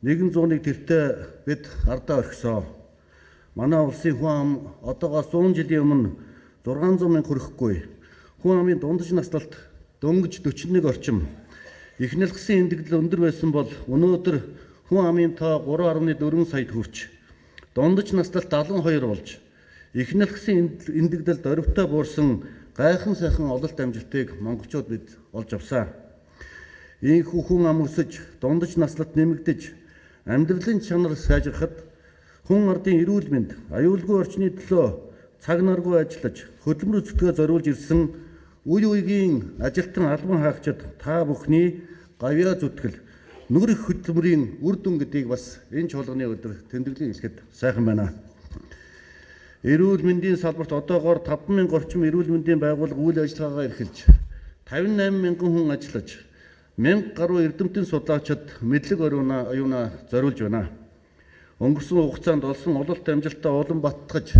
101 тэртээ бид ардаа орхисоо. Манай улсын хүн ам одоогоос 100 жилийн өмнө 600 мянга хүрэхгүй. Хүн амын дундаж наслалт дөнгөж 41 орчим. Их нялхсан эндэгдэл өндөр байсан бол өнөөдөр хүн амын тоо 3.4 саяд хүрч дундаж наслалт 72 болж их нялхсан эндэгдэл дөрвтэй буурсан гайхан сайхан ололт амжилтыг монголчууд бид олж авсан. Ийхүү хүн ам өсөж, дундаж наслалт нэмэгдэж, амьдралын чанар сайжрахад хүн ардын эрүүл мэнд, аюулгүй орчны төлөө цаг наргүй ажиллаж, хөдөлмөр зүтгээ зориулж ирсэн үе үеийн ажилтан албан хаагчид та бүхний гавьяа зүтгэл нүр их хөдөлмөрийн үр дүн гэдгийг бас энэ чуулганы өдөр тэмдэглэн хэлэхэд сайхан байна. Эрүүл мэндийн салбарт одоогоор 5,000 орчим эрүүл мэндийн байгууллага үйл ажиллагаагаа эрхэлж, 58 мянган хүн ажиллаж, 1000 гаруй эрдэмтэн судлаачид мэдлэг оюунаа зориулж байна. Өнгөрсөн хугацаанд олсон ололт амжилтаа улам баттгаж,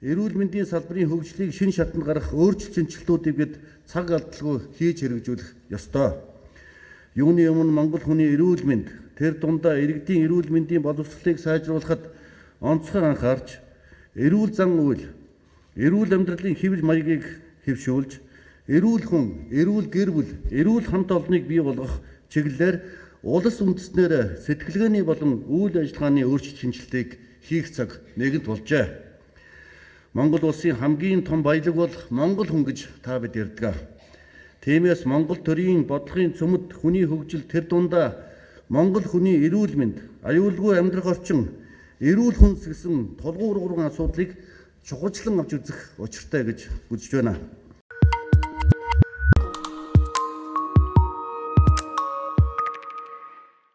эрүүл мэндийн салбарын хөгжлийг шинэ шатанд гаргах өөрчлөлт шинэчлэлтүүдийг бид цаг алдалгүй хийж хэрэгжүүлэх ёстой. Юуны өмнө Монгол хүний эрүүл мэнд, тэр дундаа иргэдийн эрүүл мэндийн боловсролыг сайжруулахад онцгой анхаарч, эрүүл зан үйл, эрүүл амьдралын хэвлэл маягийг хэвшүүлж, эрүүл хүн, эрүүл гэр бүл, эрүүл хамт олныг бий болгох чиглэлээр улс үндэстнэр сэтгэлгээний болон үйл ажиллагааны өөрчлөлт шинэчлэлтийг хийх цаг нэгэнт болжээ. Монгол улсын хамгийн том баялаг бол монгол хүн гэж та бид ярьдаг. Тиймээс Монгол төрийн бодлогын цөмөд хүний хөгжил, тэр дундаа монгол хүний эрүүл мэнд, аюулгүй амьдрах орчин, эрүүл хүнс гэсэн тулгуур гурван асуудлыг чухалчлан авч үзэх учиртай гэж үзэж байна.